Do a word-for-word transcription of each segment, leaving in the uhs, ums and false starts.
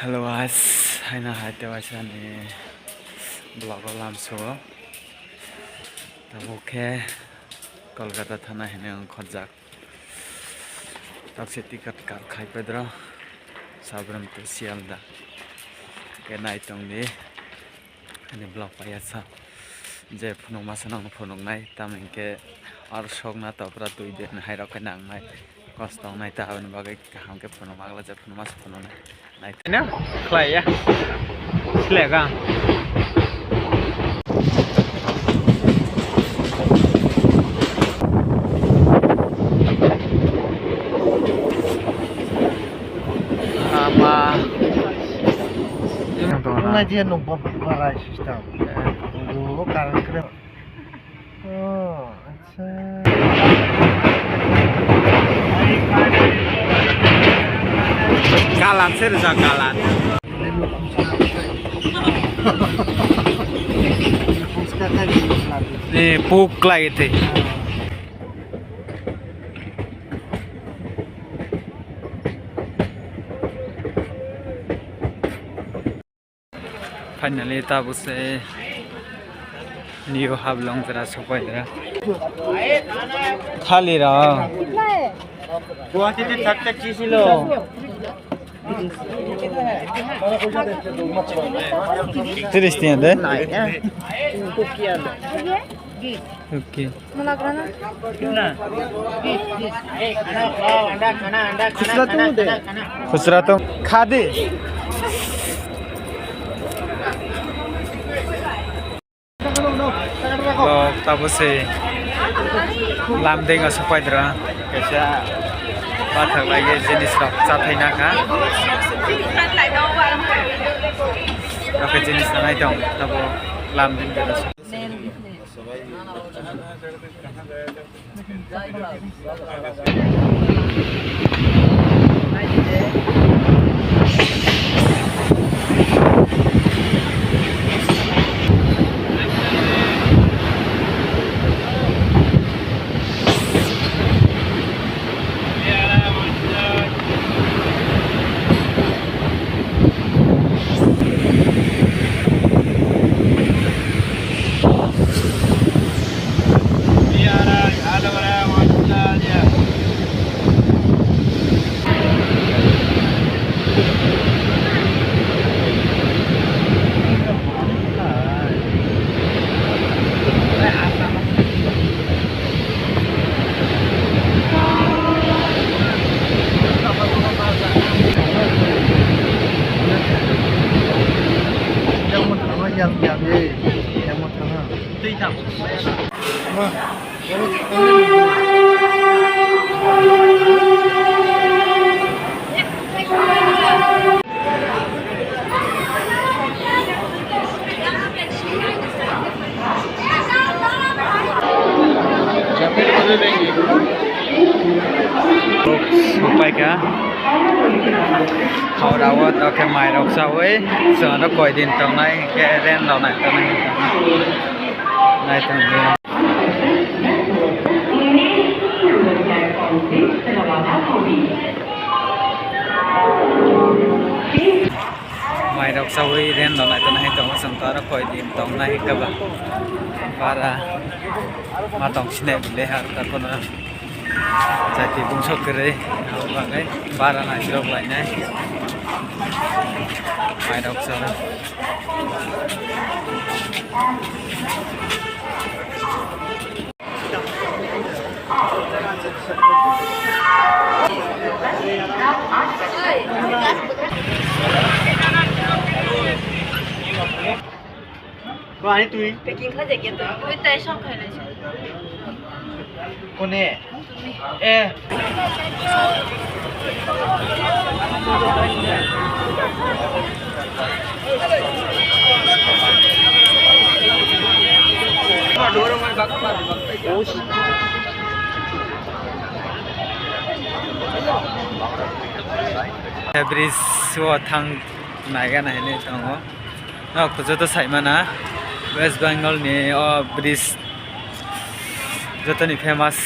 Hello guys, haino hai tewaisa ni vlog o lamsugo. Tabuk khe Kolkata thana hinwi wng khorjak. Tabuk se ticket kar khai pedro Sabram to Sialda. Khe nai tong di. Ani vlog paiyasa je phunukma se nokno phunuknai, tamo hinkhe aro sokna topra twi de hai rok khe nangnai, kosto wngnai, ta aboni bagwi kaham khe phunukma, je phunukma se phunuknai. Nai. No, khlai ya. Slek ang. Ama. Wng nai je nwng bo barai system. Wng bo current kwrwi. Oh, acha. Kalan se rijak, kalan. Ni puk lai te. Finally, tabuk se New Haflong jora sokpaidra. Thali rok. Guwahati te thakta chisilo. Tiris tiya de? Okay. Khusra to khadi. Lo tabo se lamdeng asok paidra kaisa bathak lagi jinis rok chathai nakha. Rok jinis nanai tong tabo lamdeng. Supai kha. Howrao tokhe mairok chaui chwngno koi din tongnai, hwnkhe rent rok nai tongnai, nai tongdi. Mairok chaui rent rok nai tongnai hai tongo, chwng to aro koi din tongnai hwnkhe ba bara ma tong sinai bile ha ta kono. Jati bungso kwrwi, aboni bagwi bara naisirok lainai. Mairok chwng. Ko ani twi. Packing khlai jak ya twi. Twi tai song khainai se. Kone? Eh. Bridge o thang naiga nai hinwi tongo. Nok to joto saimana West Bengal ni o bridge jotoni famous,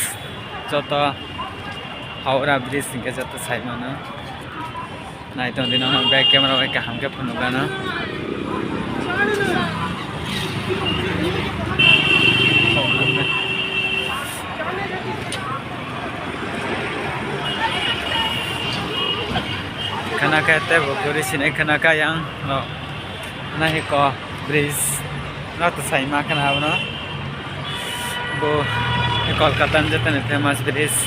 joto Howrah bridge hinkhe joto saimano. Nai tong di, nono back camera bai kaham khe phunuk gano. Khana khe tei bo guri sinai khana khe yang no. Nahiko bridge no to saima khana abono. Bo Kolkata ni jotoni famous bridge.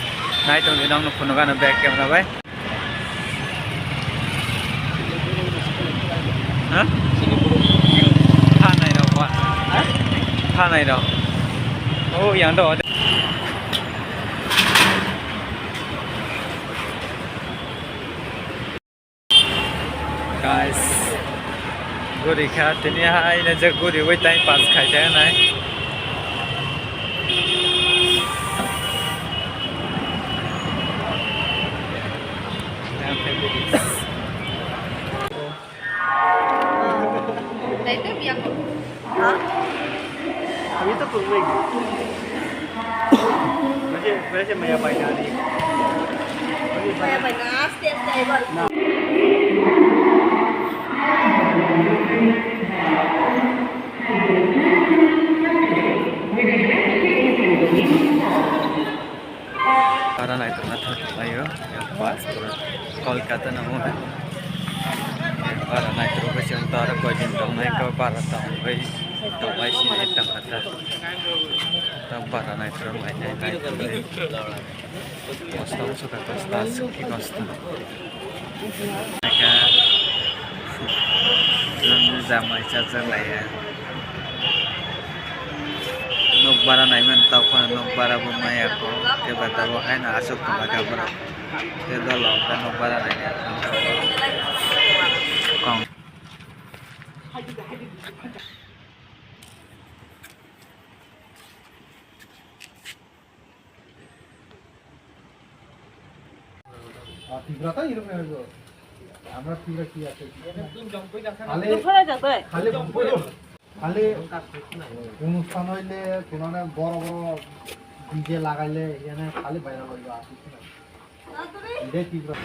Nai tong di, nongno phunuk gano back camera bai. Ha? Phanai rok ba? Ha? Phanai rok. Oh, yang do. Guys, guri kha tini hai na je guri wai time pass khai ta nai. Dai to biang. Ha? Kami to pun lagi. Berarti, berarti maya bai nari. Maya bai na, aste aste bai. Bara naithok naithok khlaio, Kolkata no hwnwi. Bara naithok bai chwng tara koidin tongnai khe bara tongwi tongbai sini tongkha ta. Tong bara naithok naithok naithok. Kosto wngkha, kosto aswk khe kosto. Aka, chwng jamai chacha laiya. Nok bara naiman tau phano nok bara bo maya kho, khe ba tabuk haino aswk tongkha khe borok. Tei dolo hwnkhe nok bara naina thangkha. Kong. আর ত্রিপুরাতে এরকম হয়ে গেল। আমরা ত্রিপুরা কি আছে? খালি, খালি, খালি অনুষ্ঠান হইলে, কোনো মানে বড় বড় ডিজে লাগাইলে, এখানে খালি ভাইরাল হইলো, আর কিছু না। এটাই Tripura.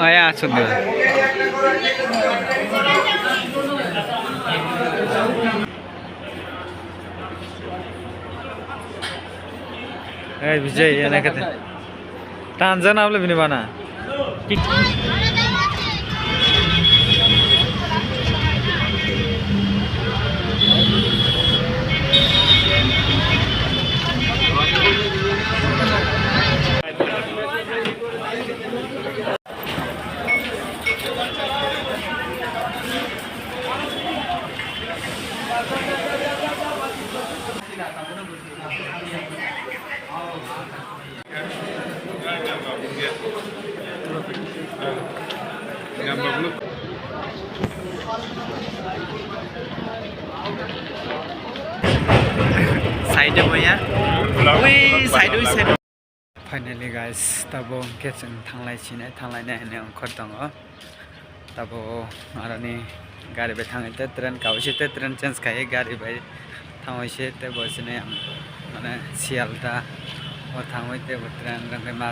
Aya, asuk de. Hey, Vijay, ya, nakate. Tanjana abla bini bana. Side o ya. Ui, side, ui, side. Finally guys, tabuk hwnkhe chwng thanglai sinai, thanglainai hinwi ongkhor tongo. Tabuk aroni gari bai thangwi tei train kawi se tei train change khaiwi gari bai thangwi se tei bo chini ang mane Sialda o thangwi tei bo train rwngwi ma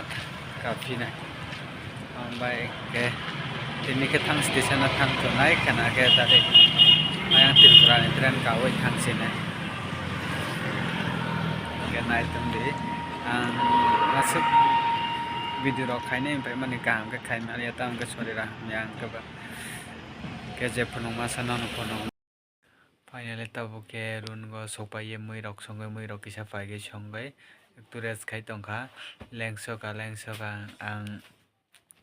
kaphinai. Ang bai khe tini khe thang station o thang tongnai khwna khe direct ayang Tripura ni train kawi thang sinai. Hwnkhe nai tongdi. Ang aswk video rok khainai, hwnpai mani kaham khe khai maliya, tamo khe sorry ra hamya ang khe ba. Khe je phunuk masa nono phunuk. Finally tabuk khe room o sokpaiye, mui rok songwi, mui rok kisa paigwi songwi, ektu rest khai tongkha, lengsoka, lengsoka ang.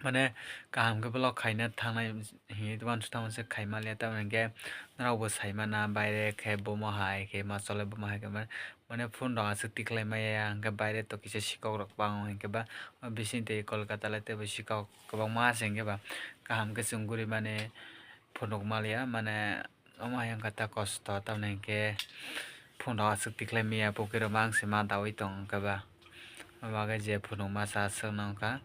Mane kaham khe vlog khaina thangnai hinwi uansukha, tamo se khai maliya, tamoni hwnkhe norok bo sai mana, baire khe bomo hai khe ma chole, bomo hai khe ma-, mane phone rok aswk tikhlai maya, hwnkhe baire to kisa sikok rok bango, hwnkhe ba bising twi Kolkata lai teibo sikok kwbangma se, hwnkhe ba kaham khe chwng guri mani phunuk maliya, mane omo hai wngkha ta kosto, tamoni hwnkhe phone rok aswk tikhlai maya, pokhe rok ma wngse ma daui tong, hwnkhe ba. Omo bagwi je phunuk masa aswk nw wngkha.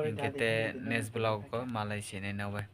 Hinkhe te next vlog o malai sinai no bai.